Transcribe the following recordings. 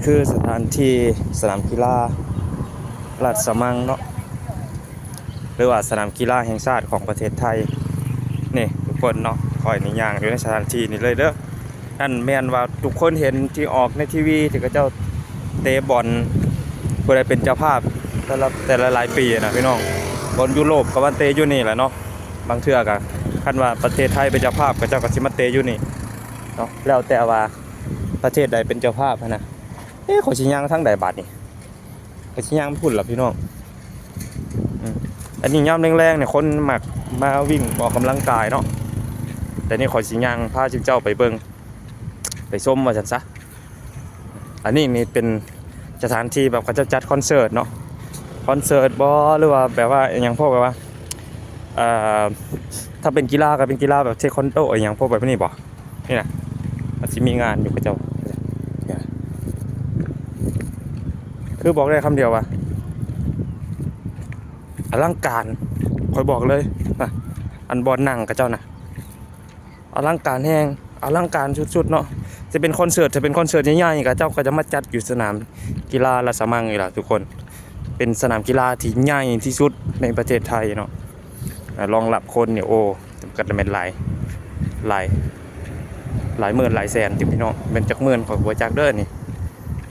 ຄືສະຖານທີ່ສະໜາມກິລາລາຊະມັງເນາະ ຫຼືວ່າສະໜາມກິລາແຫ່ງຊາດຂອງປະເທດໄທ. ນີ້ທຸກຄົນເນາະ ຂ້ອຍນີ້ຍ່າງຢູ່ໃນສະຖານທີ່ນີ້ເລີຍເດີ້. ນັ້ນແມ່ນວ່າທຸກຄົນເຫັນທີ່ອອກໃນທີວີ ທີ່ເຂົາເຈົ້າເຕະບອນ ຜູ້ໃດເປັນເຈົ້າພາບ ແຕ່ລະ ແຕ່ລະຫຼາຍປີນະພີ່ນ້ອງ. ບອນຢູໂຣບກໍມາເຕະຢູ່ນີ້ແຫຼະເນາະ. ບາງເທື່ອກໍ ຄັນວ່າປະເທດໄທເປັນເຈົ້າພາບ ເຂົາເຈົ້າກໍຊິມາເຕະຢູ່ນີ້ເນາະ ແລ້ວແຕ່ວ່າປະເທດໃດເປັນເຈົ້າພາບຫັ້ນນະ. ເອີ ຂ້ອຍຊິຍ່າງທາງໃດບາດນີ້? ຂ້ອຍຊິຍ່າງໄປພຸ້ນລະພີ່ນ້ອງ. ອືມ ອັນນີ້ຍາມແລງໆນີ້ ຄົນມັກມາວິ່ງອອກກຳລັງກາຍເນາະ. ແຕ່ນີ້ຂ້ອຍຊິຍ່າງພາເຈົ້າໄປເບິ່ງ ໄປຊົມວ່າຊັ້ນຊະ. ອັນນີ້ນີ້ເປັນສະຖານທີ່ແບບເຂົາເຈົ້າຈັດຄອນເສີດເນາະ ຄອນເສີດບໍ ຫຼືວ່າແບບວ່າອີ່ຫຍັງ ພວກແບບວ່າ ເອີ ຖ້າເປັນກິລາກໍເປັນກິລາແບບເທຄວັນໂດ ອີ່ຫຍັງພວກແບບນີ້ບໍ? ນີ້ນະ ມັນຊິມີງານຢູ່ ເຂົາເຈົ້າ ຄືບອກໄດ້ຄຳດຽວວ່າ ອະລັງການ ຂ້ອຍບອກເລີຍນະ. ອັນບ່ອນນັ່ງເຂົາເຈົ້ານະ ອະລັງການແຮງ ອະລັງການສຸດໆເນາະ. ຈະເປັນຄອນເສີດ ຈະເປັນຄອນເສີດໃຫຍ່ໆ ເຂົາເຈົ້າກໍຈະມາຈັດຢູ່ສະໜາມກິລາລາຊະມັງນີ້ລະທຸກຄົນ. ເປັນສະໜາມກິລາທີ່ໃຫຍ່ທີ່ສຸດໃນປະເທດໄທເນາະ. ອາ ຮອງຮັບຄົນນີ້ ໂອ້ ກໍແມ່ນຫຼາຍ ຫຼາຍ ຫຼາຍໝື່ນຫຼາຍແສນຕິພີ່ນ້ອງ. ແມ່ນຈັກໝື່ນຂ້ອຍກໍບໍ່ຈັກເດີ້ນີ້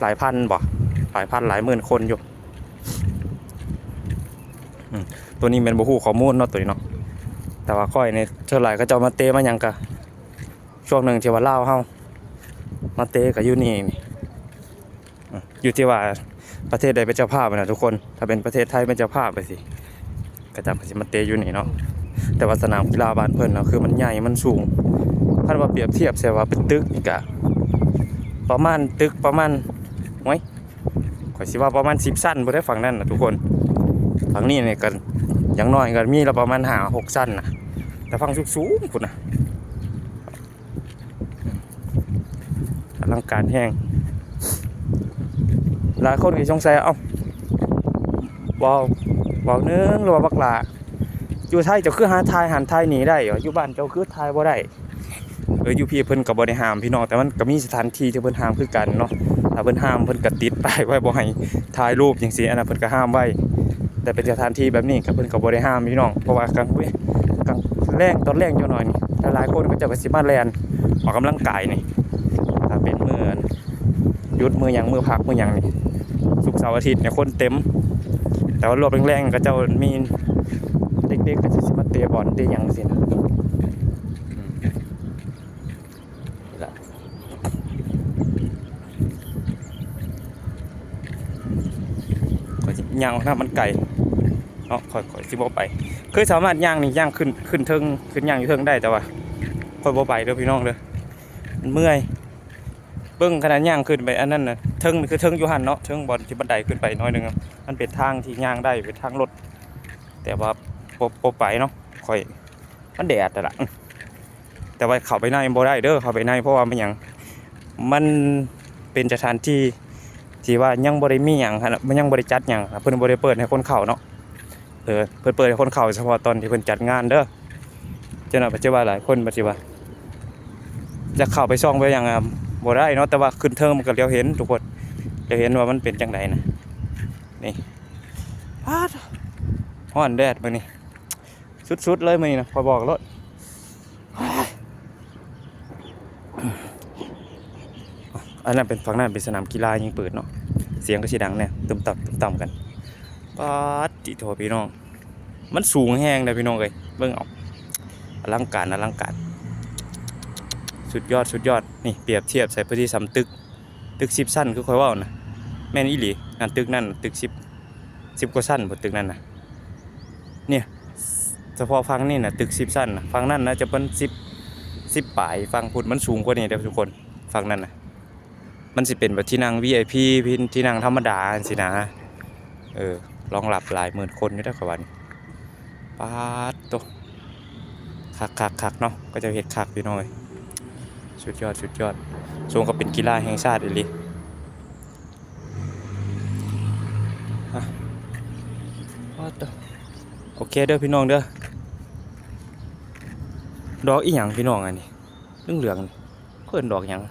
ຫຼາຍພັນບໍ ຫຼາຍພັນຫຼາຍໝື່ນຄົນຢູ່. ອືມ ໂຕນີ້ແມ່ນບໍ່ຮູ້ຂໍ້ມູນເນາະ ໂຕນີ້ເນາະ. ແຕ່ວ່າຂ້ອຍນີ້ ສ່ວນຫຼາຍເຂົາເຈົ້າມາເຕະມາຫຍັງກະ ຊ່ວງໜຶ່ງທີ່ວ່າລາວເຮົາມາເຕະກໍຢູ່ນີ້ນີ້. ອືມ ຢູ່ທີ່ວ່າປະເທດໃດເປັນເຈົ້າພາບນະທຸກຄົນ. ຖ້າເປັນປະເທດໄທເປັນເຈົ້າພາບຈັ່ງຊີ້ ເຂົາເຈົ້າກໍຊິມາເຕະຢູ່ນີ້ເນາະ. ແຕ່ວ່າສະໜາມກິລາບ້ານເພິ່ນນະ ຄືມັນໃຫຍ່ ມັນສູງ. ຄັນວ່າປຽບທຽບໃສ່ວ່າເປັນຕຶກນີ້ກະ ປະມານຕຶກປະມານ ໂອ້ຍ ຂ້ອຍຊິວ່າປະມານສິບຊັ້ນພຸ້ນເດ້ ຝັ່ງນັ້ນນະທຸກຄົນ. ຝັ່ງນີ້ນີ້ກໍຢ່າງໜ້ອຍກໍມີລະປະມານຫ້າຫົກຊັ້ນນະ ແຕ່ຝັ່ງສູງໆພຸ້ນນະ. ອະລັງການແຮງ. ຫຼາຍຄົນກໍສົງໄສ ເອົ້າ ເວົ້າ ເວົ້າໜຶ່ງ ຫຼືວ່າບັກຫຼ້າ ຢູ່ໄທເຈົ້າຄືຫາຖ່າຍຫັ້ນຖ່າຍນີ້ໄດ້ ຢູ່ບ້ານເຈົ້າຄືຖ່າຍບໍ່ໄດ້? ເອີ ຢູ່ພີ້ເພິ່ນກໍບໍ່ໄດ້ຫ້າມພີ່ນ້ອງ ແຕ່ມັນກໍມີສະຖານທີ່ທີ່ເພິ່ນຫ້າມຄືກັນເນາະ. ຖ້າເພິ່ນຫ້າມ ເພິ່ນກໍຕິດປ້າຍໄວ້ບໍ່ໃຫ້ຖ່າຍຮູບຈັ່ງຊີ້ ອັນນັ້ນເພິ່ນກໍຫ້າມໄວ້. ແຕ່ເປັນສະຖານທີ່ແບບນີ້ກໍ ເພິ່ນກໍບໍ່ໄດ້ຫ້າມພີ່ນ້ອງ ເພາະວ່າກາງ ກາງແລງ ຕອນແລງຈັກໜ້ອຍນີ້ ຫຼາຍໆຄົນເຂົາເຈົ້າກໍຊິມາແລ່ນອອກກຳລັງກາຍນີ້. ຖ້າເປັນມື້ ຢຸດມື້ຫຍັງ ມື້ພັກມື້ຫຍັງນີ້ ສຸກເສົາອາທິດນີ້ຄົນເຕັມ. ແຕ່ວ່າລວບແລງໆ ເຂົາເຈົ້າມີເດັກໆ ກໍຊິມາເຕະບອນເຕະຫຍັງຊີ້ນະ. ອືມ ນີ້ລະ ຂ້ອຍຊິຍ່າງນຳ ມັນໄກເນາະ ຂ້ອຍ ຂ້ອຍຊິບໍ່ໄປ. ເຄີຍສາມາດຍ່າງນີ້ ຍ່າງຂຶ້ນ ຂຶ້ນເທິງ ຂຶ້ນຍ່າງຢູ່ເທິງໄດ້ ແຕ່ວ່າຂ້ອຍບໍ່ໄປເດີ້ພີ່ນ້ອງເດີ້ ມັນເມື່ອຍ. ເບິ່ງຂະໜາດຍ່າງຂຶ້ນໄປອັນນັ້ນນະ ເທິງຄືເທິງຢູ່ຫັ້ນເນາະ ເທິງບ່ອນທີ່ບັນໄດຂຶ້ນໄປໜ້ອຍໜຶ່ງ ມັນເປັນທາງທີ່ຍ່າງໄດ້ ເປັນທາງລົດ ແຕ່ວ່າບໍ່ ບໍ່ໄປເນາະ ຂ້ອຍ ມັນແດດຫັ້ນລະ. ແຕ່ວ່າເຂົ້າໄປໃນບໍ່ໄດ້ເດີ້ ເຂົ້າໄປໃນ ເພາະວ່າມັນຫຍັງ ມັນເປັນສະຖານທີ່ທີ່ວ່າຍັງບໍ່ໄດ້ມີຫຍັງຫັ້ນນະ ມັນຍັງບໍ່ໄດ້ຈັດຫຍັງ ເພິ່ນບໍ່ໄດ້ເປີດໃຫ້ຄົນເຂົ້າເນາະ. ເອີ ເພິ່ນເປີດໃຫ້ຄົນເຂົ້າສະເພາະຕອນທີ່ເພິ່ນຈັດງານເດີ້. ເຈົ້າໜ້າ ປັດຈຸບັນຫຼາຍຄົນບັດຊິວ່າ ຢາກເຂົ້າໄປສ່ອງໄປຫຍັງ ອາ ບໍ່ໄດ້ເນາະ ແຕ່ວ່າຂຶ້ນເທິງມັນກໍຫຼຽວເຫັນທຸກຄົນ ຫຼຽວເຫັນວ່າມັນເປັນຈັ່ງໃດນະ. ນີ້ ປາດ ຮ້ອນແດດມື້ນີ້ ສຸດໆເລີຍມື້ນີ້ນະ ຂ້ອຍບອກໂລດ. ອັນນັ້ນເປັນ ຝັ່ງນັ້ນເປັນສະໜາມກິລາຍິງປືນເນາະ ສຽງກໍຊິດັງແດ່ ຕຶມຕຳ ຕຶມຕຳກັນ. ປາດຕິໂທ ພີ່ນ້ອງ ມັນສູງແຮງເດ້ພີ່ນ້ອງເອີຍ ເບິ່ງເອົາ ອະລັງການ ອະລັງການ ສຸດຍອດ ສຸດຍອດ. ນີ້ປຽບທຽບໃສ່ ເພື່ອຊິສ່ຳຕຶກ ຕຶກສິບຊັ້ນຄືຂ້ອຍເວົ້ານະ ແມ່ນອີ່ຫຼີ. ນັ້ນຕຶກນັ້ນ ຕຶກສິບ ສິບກວ່າຊັ້ນພຸ້ນ ຕຶກນັ້ນນະ. ເນຍ ສະເພາະຝັ່ງນີ້ນະ ຕຶກສິບຊັ້ນນະ ຝັ່ງນັ້ນໜ້າຈະເປັນສິບ ສິບປາຍ. ຝັ່ງພຸ້ນມັນສູງກວ່ານີ້ເດ້ທຸກຄົນ ຝັ່ງນັ້ນນະ. ມັນຊິເປັນແບບທີ່ນັ່ງ ວີໄອພີ ທີ່ ທີ່ນັ່ງທຳມະດາຈັ່ງຊີ້ນະ. ເອີ ຮອງຮັບຫຼາຍໝື່ນຄົນຢູ່ເດ້ຂ້ອຍວ່ານີ້. ປາດໂຕ ຄັກໆໆເນາະ ເຂົາເຈົ້າເຮັດຄັກພີ່ນ້ອງເອີຍ ສຸດຍອດ ສຸດຍອດ. ສົມກັບເປັນກິລາແຫ່ງຊາດອີ່ຫຼີ. ອາ ປາດໂຕ ໂອເຄເດີພີ່ນ້ອງເດີ. ດອກອີ່ຫຍັງພີ່ນ້ອງ ອັນນີ້ເຫຼືອງໆ ເພິ່ນດອກຫຍັງ?